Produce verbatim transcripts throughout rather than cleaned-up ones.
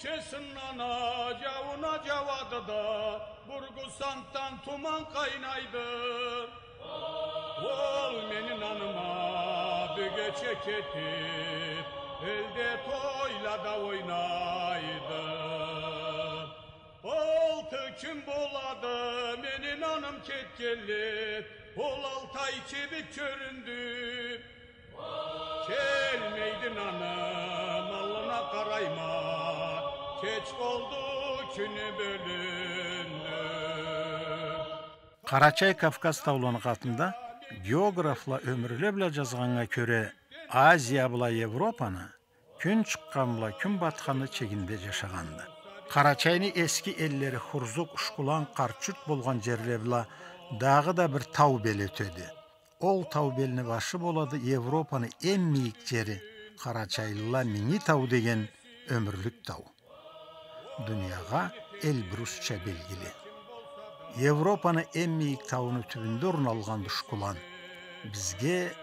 Кесин нана джауна джауады да, Бургусантдан туман къайнайды. Ол мени наныма бюгече кетиб, элде тойлада ойнайды. Ол тюкюн болады, мени наным кетгенлей, ол алтай кибик кёрюндю. Келмейди наным, аллына къарайма, кеч болду, кюню бёлюндю. Къарачай Кавказ тауланы къатында географла ёмюрле бла джазгъаннга кёре, Азия бла Европаны, кюн чыкъгъан бла кюн батханны чегинде джашагъанды. Къарачайны эски эллери Хурзук, Ушкулан, Къарт-Джурт болгъан джерле бла дагъыда бир тау бели ётеди. Ол тау белни башы болады Европаны эм мийик джери, къарачайлыла Минги тау деген ёмюрлюк тау. Дуниягъа Эльбрусча белгили. Европаны эм мийик тауну тюбюнде орун алгъанды Ушкулан. Бизге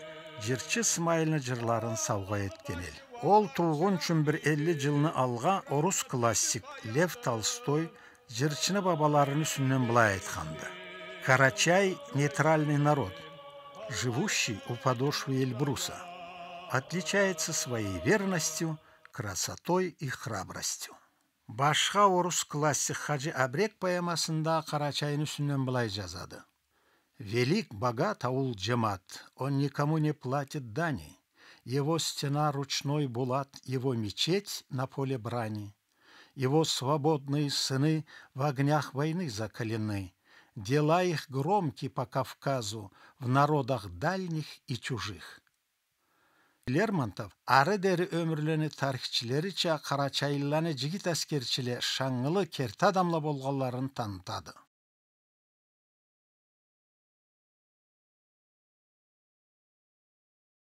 джырчы Сымайылны джырларын саугъа этген эл. Ол туугъун ючюн бир элли джылны алгъа орус классик Лев Толстой джырчыны бабаларыны юсюнден былай айтханды: «Карачай — нейтральный народ, живущий у подошвы Эльбруса, отличается своей верностью, красотой и храбростью». Башха орус классик Хаджи Абрек поэмасында Къарачайны юсюнден былай джазады: «Велик, богат аул Джемат, он никому не платит дани. Его стена — ручной булат, его мечеть — на поле брани. Его свободные сыны в огнях войны закалены. Дела их громкие по Кавказу в народах дальних и чужих». Лермонтов ары дери ёмюрлени тарихчилерича къарачайлыланы джигит аскерчиле, шангылы, керти адамла болгъанларын танытады.